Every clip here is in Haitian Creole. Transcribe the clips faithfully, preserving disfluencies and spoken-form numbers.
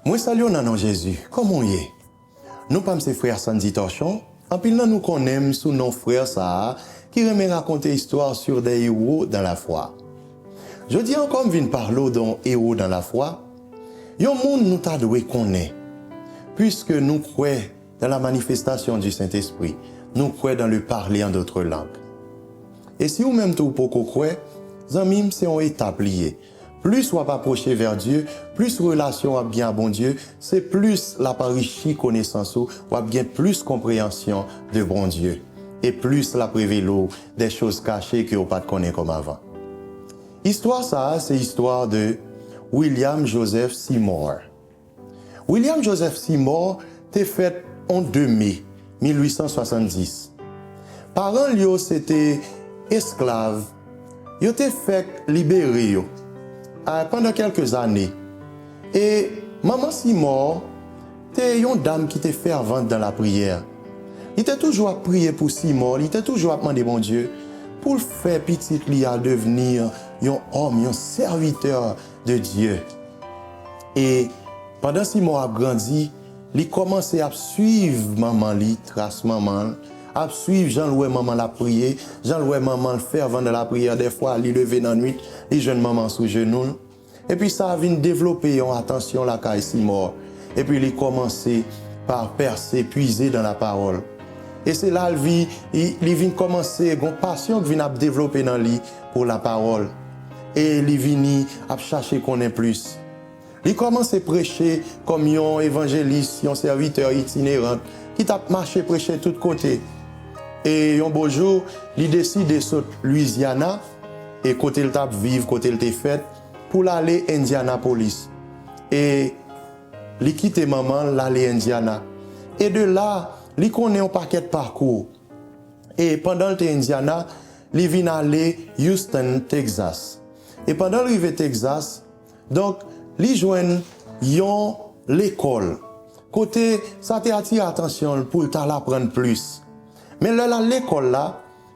Mwen salye w nan non Jezi. Kòman w ye? Non pa m se frè Sandy Torchon. Anpil nan nou konnen m sou non frè sa a ki renmen rakonte istwa sur des héros dans la foi. Jodi a ankò m vin pale w de yon héros dans la foi, yon moun nou ta dwe konnen, puiske nou kwè dans la manifestation du Saint-Esprit, nou kwè dans le parler en d'autres langues. E si ou menm tou ou poko kwè, zanmi m, se yon etap li ye. Plis w ap apwoche vè Dye, plis relasyon w ap gen a Bondye, se plis l ap anrichi konesans ou, w ap gen plis konpreyansyon de Bondye. E plis l ap revele w des choses cachées ke w pa t konnen kòm avan. Istwa sa a, se istwa de William Joseph Seymour. William Joseph Seymour te fèt yon de me mil ui san swasanndis. Paran l yo se te esklav, yo te fèk libere yo, a, pandan kèlke zane. E manman Seymour te yon dam ki te fèvant dans la prière. Li te toujou ap priye pou Seymour, li te toujou ap mande Bondye pou l fè pitit li a devni yon òm, yon sèvitè de Dye. E pandan Seymour ap grandi, li kòmanse ap swiv manman li, tras manman l, ap swiv jan l wè manman l ap priye, jan l wè manman l fèvan dans la prière. Dèfwa, li leve nan nwit, li jwenn manman sou jenou l. Epi sa vin devlope yon atansyon lakay Seymour. Epi li kòmanse pa pèse, puize dans la parole. E se la l vi-, li, li vin kòmanse gon pasyon k vin ap devlope nan li pou lapawòl. E li vini ap chache konnen plis. Li kòmanse preche kòm yon evanjelis, yon sèvitè itineran ki t ap mache preche tout kote. E yon bo jou, li deside sot Louisiana, e kote l t ap viv, kote l te fèt, pou l ale Indianapolis. E li kite manman l, l ale Indiana. E de la, li konnen yon pakèt pakou. E pandan l te Indiana, li vin ale Houston, Texas. E pandan l rive Texas, donk, li jwenn yon lekòl kote sa te atire atansyon l pou l t al aprann plis. Men lè l al lekòl la,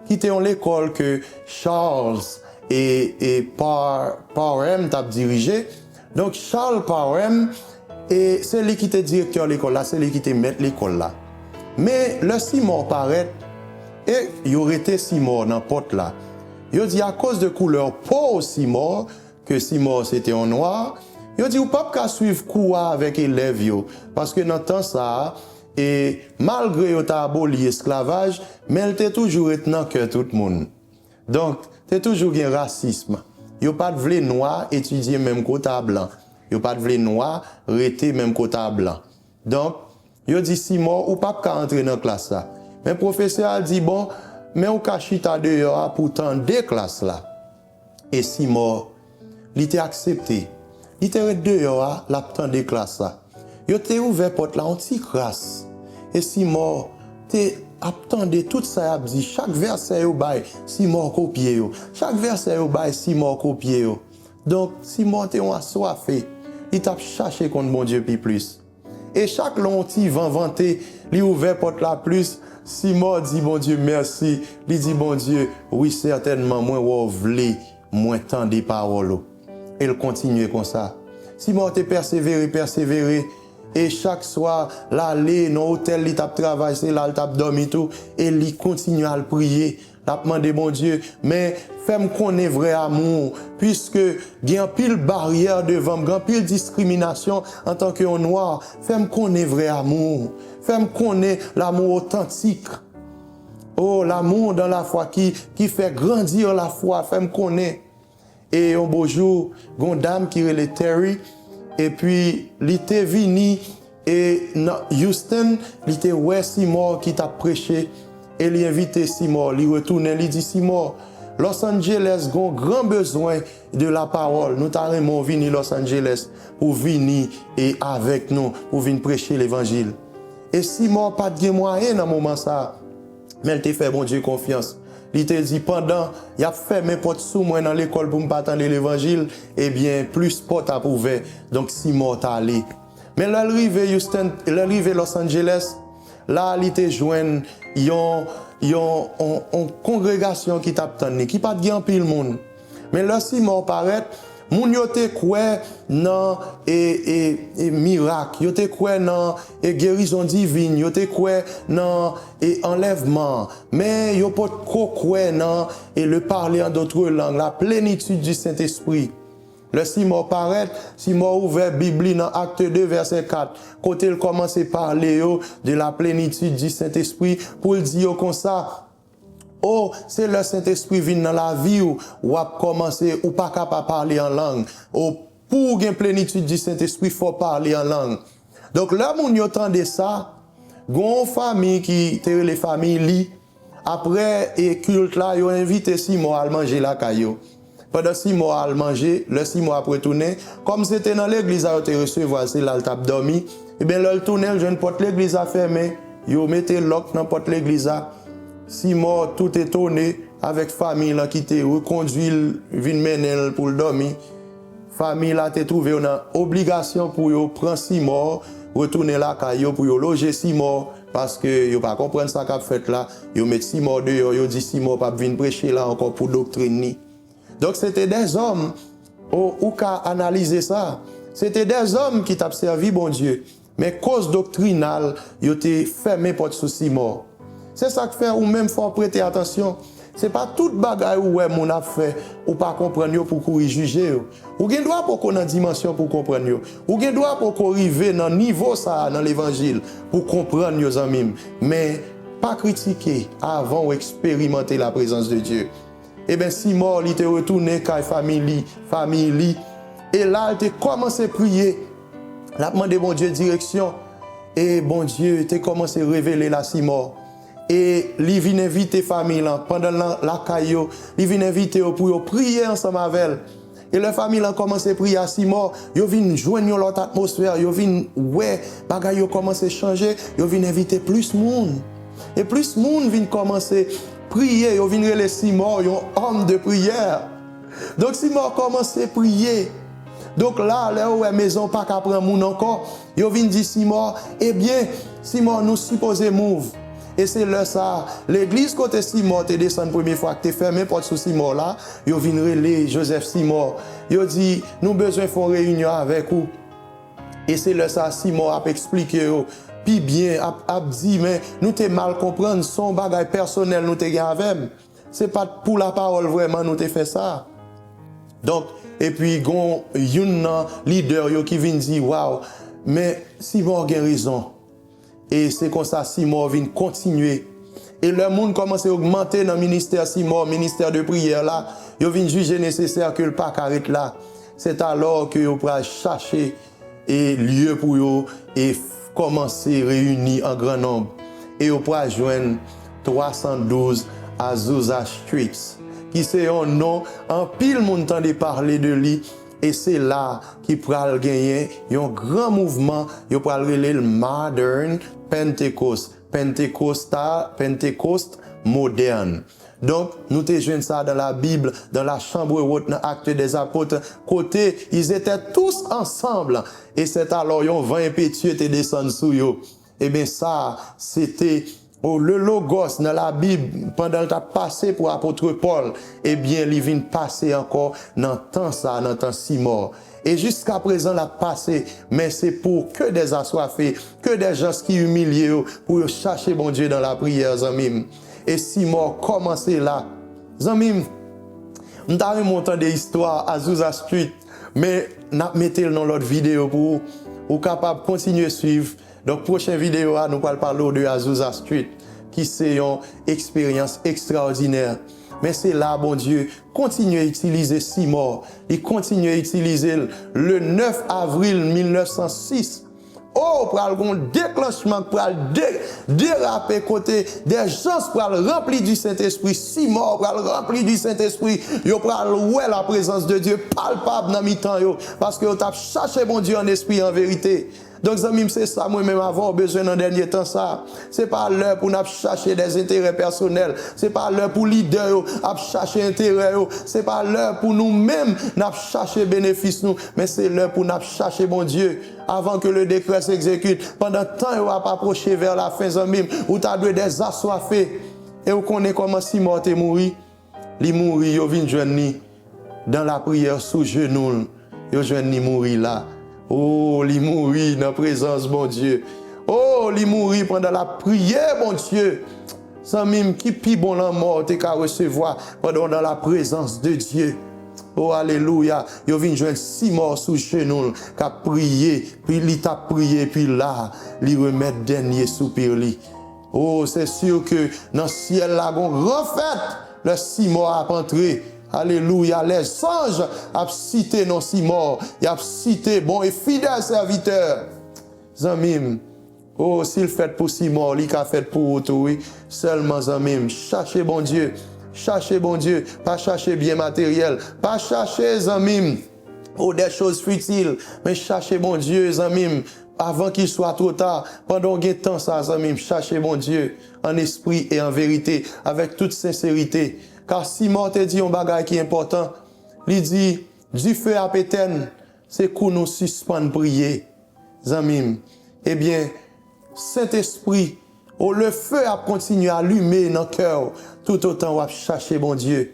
ki te yon lekòl ke Charles e, e Par-, Parham t ap dirije. Donk, Charles Parham, e se li ki te direktè lekòl la, se li ki te mèt lekòl la. Men, lè Seymour parèt, e yo rete Seymour nan pòt la. Yo di, akoz de koulè po Seymour, ke Seymour se te yon nwa, yo di, ou p ap ka swiv kou a avèk elèv yo, paske nan tan sa a, e malgre yo ta aboli esklavaj, men l te toujou ret nan kè tout moun. Donk, te toujou gen rasism. Yo pa t vle nwa etidye menm kote a blan. Yo pa t vle nwa rete menm kote a blan. Donk, yo di Seymour, ou p ap ka antre nan klas la. Men pwofesè a di, bon, men ou ka chita deyò a pou w tande klas la. E Seymour, li te aksepte. Li te ret deyò a, l ap tande klas la. Yo te ouvè pòt la yon ti kras. E Seymour te ap tande tout sa y ap di. Chak vèsè yo bay, Seymour kopye yo. Chak vèsè yo bay, Seymour kopye yo. Donk, Seymour te yon aswafe. Li t ap chache konn Bondye pi plis. E chak lè yon ti van vante, li ouvè pòt la plis, Seymour di Bondye mèsi. Li di Bondye, wi, sètènman, mwen wè w vle mwen tande pawòl ou. E l kontinye konsa. Seymour te pèsevere, pèsevere. E chak swa, l ale nan otèl li t ap travay, se la l t ap dòmi tou. E li kontinye al priye. L ap mande Bondye, men fè m konnen vrè amou w, piske gen anpil baryè devan m, gen anpil diskriminasyon antanke yon nwa. Fè m konnen vrè amou w. Fè m konnen lamou otantik. Oh, l'amour dans la foi qui, qui fait grandir la foi. Fè m konnen. E yon bo jou, gon dam ki rele Terry, epi li te vini, e nan Houston, li te wè Seymour ki t ap preche, e li envite Seymour, li retounen, li di Seymour, Los Angeles gon gran bezwen de la parole. Nou ta renmen w vini Los Angeles pou vini e avèk nou, pou vin preche levanjil. E Seymour pa t gen mwayen nan moman sa a. Men l te fè Bondye konfyans. Li te di, pandan y ap fèmen pòt sou mwen nan lekòl pou m pa tande levanjil, ebyen, plis pòt ap ouvè. Donk, Seymour t ale. Men lè l rive Houston, lè l rive Los Angeles, la li te jwenn yon, yon, yon, yon kongregasyon ki t ap tann li, ki pa t gen anpil moun. Men lè Seymour parèt, Moun yo te kwè nan e, e, e mirak, yo te kwè nan e gerizon divin, yo te kwè nan e anlèvman, men yo potko kwè nan e le parler en d'autres langues, la plénitude du Saint-Esprit. Lè Simò parèt, Simò ouvè Bib li nan Akte de, vèsè kat, kote l kòmanse pale yo de la plénitude du Saint-Esprit, pou l di yo konsa, o, se lè Sentespri vin nan lavi w, w ap kòmanse, ou pa ka pa pale an lang. O, pou w gen plenitid di Sentespri, fò w pale an lang. Donk, lè moun yo tande sa, gon yon fanmi ki te rele fanmi Li, apre e kilt la, yo envite Simon al manje lakay yo. Pandan Simon al manje, lè Simon ap retounen, kòm se te nan legliz la yo te resevwa l, se la l t ap dòmi, ebyen, lè l tounen, l jwenn pòt legliz la fèmen. Yo mete lòk nan pòt legliz la. Simon, tout etone, avèk fanmi l ki te rekondwi l, vin mennen l pou l dòmi. Fanmi la te twouve yo nan obligasyon pou yo pran Simon, retounen lakay yo pou yo loje Simon, paske yo pa konprann sa k ap fèt la. Yo met Simon deyò, yo di Simon p ap vin preche la ankò pou doktrin li. Donk, se te dèzòm, o, ou ka analize sa. Se te dèzòm ki t ap sèvi Bondye. Men koz doktrinal, yo te fèmen pòt sou Simò. Se sa k fè ou menm fò w prete atansyon. Se pa tout bagay ou wè moun ap fè, ou pa konprann yo pou w kouri jije yo. Ou gen dwa poko nan dimansyon pou w konprann yo. Ou gen dwa poko rive nan nivo sa a nan levanjil pou w konprann yo, zanmi m. Men, pa kritike avan w eksperimante laprezans de Dye. Ebyen, Simò, li te retounen kay fanmi li, fanmi li. E la, l te kòmanse priye. L ap mande Bondye direksyon. E Bondye te kòmanse revele l a Simò. E li vin envite fanmi lan, pandan l lan lakay yo, li vin envite yo pou yo priye ansanm avè l. E lè fanmi lan kòmanse priye a Simò, yo vin jwenn yon lòt atmosfè, yo vin wè bagay yo kòmanse chanje, yo vin envite plis moun. E plis moun vin kòmanse priye, yo vin rele Simò yon homme de prière. Donk, Simò kòmanse priye. Donk, la, lè yo wè mezon pa ka pran moun ankò, yo vin di Simò, ebyen, Simò, nou sipoze move. E se lè sa a, legliz kote Simò te desann premye fwa, ki te fèmen pòt sou Simò la, yo vin rele Joseph Simò. Yo di, nou bezwen fè yon reyinyon avèk ou. E se lè sa a, Simò ap eksplike yo pi byen, ap, ap di, men nou te mal konprann, se yon bagay pèsonèl nou te gen avè m. Se pa t pou lapawòl vrèman nou te fè sa. Donk, epi gon youn nan lidè yo ki vin di, waw, men Simò gen rezon. E se konsa Simò vin kontinye. E lè moun kòmanse ogmante nan ministè Simò, ministè de priyè la, yo vin jije nesesè ke l pa ka ret la. Sètalò ke yo pral chache e lye pou yo e f- kòmanse reyini an gran nonb. E yo pral jwenn twa san douz Azusa Street, ki se yon non anpil moun tande pale de li, e se la ki pral genyen yon gran mouvman, yo pral rele l Modern Pentecost, Pentekosta, Pentekost modèn. Donk, nou te jwenn sa dans la Bible, dans la chambre haute, nan Actes des Apôtres, kote ils étaient tous ensemble, et c'est alors yon van enpetye te desann sou yo. Ebyen, sa, se te, o, le Logos nan Labib, pandan l t ap pase pou apot Pòl, ebyen, li vin pase ankò nan tan sa, nan tan Simò. E jiskaprezan, l ap pase, men se pou que des assoiffés, que des gens ki imilye yo, pou yo chache Bondye dans la prière, zanmi m. E Simò kòmanse la. Zanmi m, m ta renmen w tande istwa Azusa Street, men n ap mete l nan lòt videyo pou ou. Ou kapab kontinye swiv. Donk, pwochen videyo a, nou pral pale w de Azusa Street, ki se yon eksperyans ekstraòdinè. Men se la Bondye kontinye itilize Simò. Li kontinye itilize l. Le nèf avril mil nèf san sis, o, pral gon deklanchman k pral de- derape kote des gens pral ranpli di Sentespri. Simò pral ranpli di Sentespri. Yo pral wè laprezans de Dye palpab nan mitan yo, paske yo t ap chache Bondye an espri, an verite. Donk, zanmi m, se sa mwen menm avè w bezwen nan dènye tan sa. Se pa lè pou n ap chache des intérêts personnels. Se pa lè pou lidè yo ap chache enterè yo. Se pa lè pou nou menm n ap chache benefis nou. Men se lè pou n ap chache Bondye. Avant que le décret s'exécute, pandan tan yo ap apwoche vers la fin, zanmi m, ou ta dwe des assoiffés. E ou konnen kòman Simò te mouri? Li mouri, yo vin jwenn li. dan lapriyè sou jenou l, yo jwenn li mouri la. O, li mouri nan prezans Bondye. O, li mouri pandan l ap priye Bondye. Zanmi m, ki pi bon lanmò w te ka resevwa pandan w nan laprezans de Dye? O, alelouya! Yo vin jwenn Simò sou jenou l, k ap priye, pi li t ap priye, epi la, li remèt dènye soupir li. O, se si ke nan syèl la, gon gran fèt lè Simò ap antre. Alelouya! Lèzanj ap site non Simò, y ap site bon e fidèl sèvitè. Zanmi m, o, si l fèt pou Simò, li ka fèt pou ou tou, wi. Sèlman, zanmi m, chache Bondye. Chache Bondye. Pa chache byen materyèl. Pa chache, zanmi m, o, des choses futiles. Men chache Bondye, zanmi m, avant qu'il soit trop tard. Pandan w gen tan sa, zanmi m, chache Bondye en esprit et en vérité, avec toute sincérité. Ka Simò te di yon bagay ki enpòtan. Li di, dife ap etèn, se kou nou sispann priye. Zanmi m, ebyen, Sentespri, o, le feu ap kontinye alime nan kè w, toutotan w ap chache Bondye.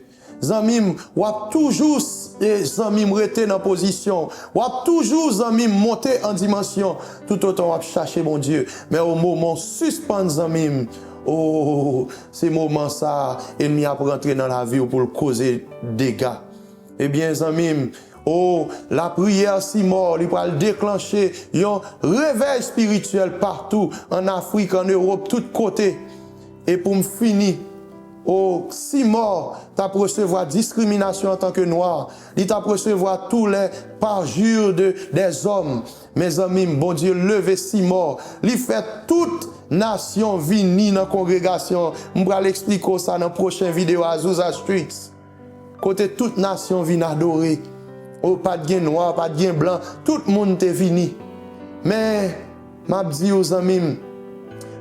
Zanmi m, w ap toujou, e, zanmi m, rete nan pozisyon. W ap toujou, zanmi m, monte an dimansyon, toutotan w ap chache Bondye. Men o moman w sispann, zanmi m, o, se moman sa a, ènmi ap rantre nan lavi w pou l koze dega. Ebyen, zanmi m, o, lapriyè Simò, li pral deklanche yon revèy espirityèl patou, an Afrik, an Ewòp, tout kote. E pou m fini, o, Simò t ap resevwa diskriminasyon antanke nwa, li t ap resevwa tou lè parjure de, des hommes. Men, zanmi m, Bondye leve Simò, li fè tout nasyon vini nan kongregasyon. M pral eksplike w sa nan pwochen videyo Azusa Streets. Kote tout nasyon vin adore. O, pa t gen nwa, pa t gen blan, tout moun te vini. Men, m ap di w, zanmi m,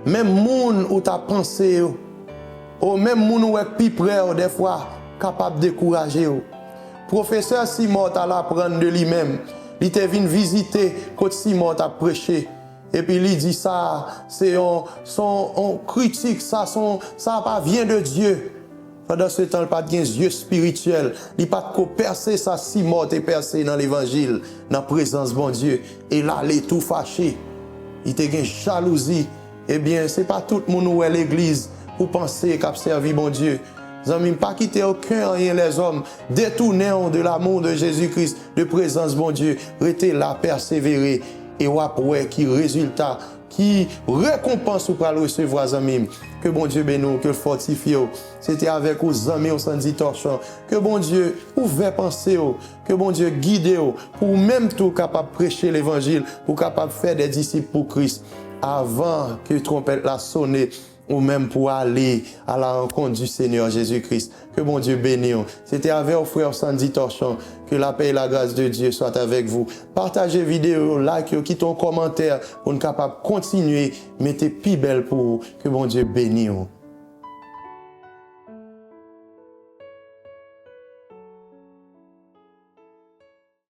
menm moun ou ta panse yo, o, menm moun ou wè k pi prè w, dèfwa, kapab dekouraje w. Pwofesè Simò t al aprann de li menm. Li te vin vizite kot Simò t ap preche. Epi li di, sa se yon, se yon, yon kritik, sa se yon, sa pa vyen de Dye. Pandan se tan, li pa t gen zye espirityèl. Li pa t ko pèse sa Simò te pèse nan levanjil, nan prezans Bondye. E l ale tou fache. Li te gen jalouzi. Ebyen, se pa tout moun ou wè legliz pou panse k ap sèvi Bondye. Zanmi m, pa kite okenn anyen lèzòm detounen w de l'amour de Jésus-Christ, de prezans Bondye. Rete la, pèsevere, e w ap wè ki rezilta, ki rekonpans ou pral resevwa, zanmi m. Ke Bondye beni w, ke l fòtifye w. Se te avèk ou, zanmi w, Sandy Torchon. Ke Bondye ouvè panse w, ke Bondye gide w, pou ou menm tou kapab preche levanjil, pou w kapab fè de disip pou Kris. Avan ke twonpèt la sone, ou menm pou ale à la rencontre du Seigneur Jésus-Christ. Ke Bondye beni w. Se te avè w, frè Sandy Torchon. Que la paix et la grâce de Dieu soient avec vous. Pataje videyo yo, like yo, kite yon kòmantè pou n kapab kontinye mete pi bèl pou ou. Ke Bondye beni w.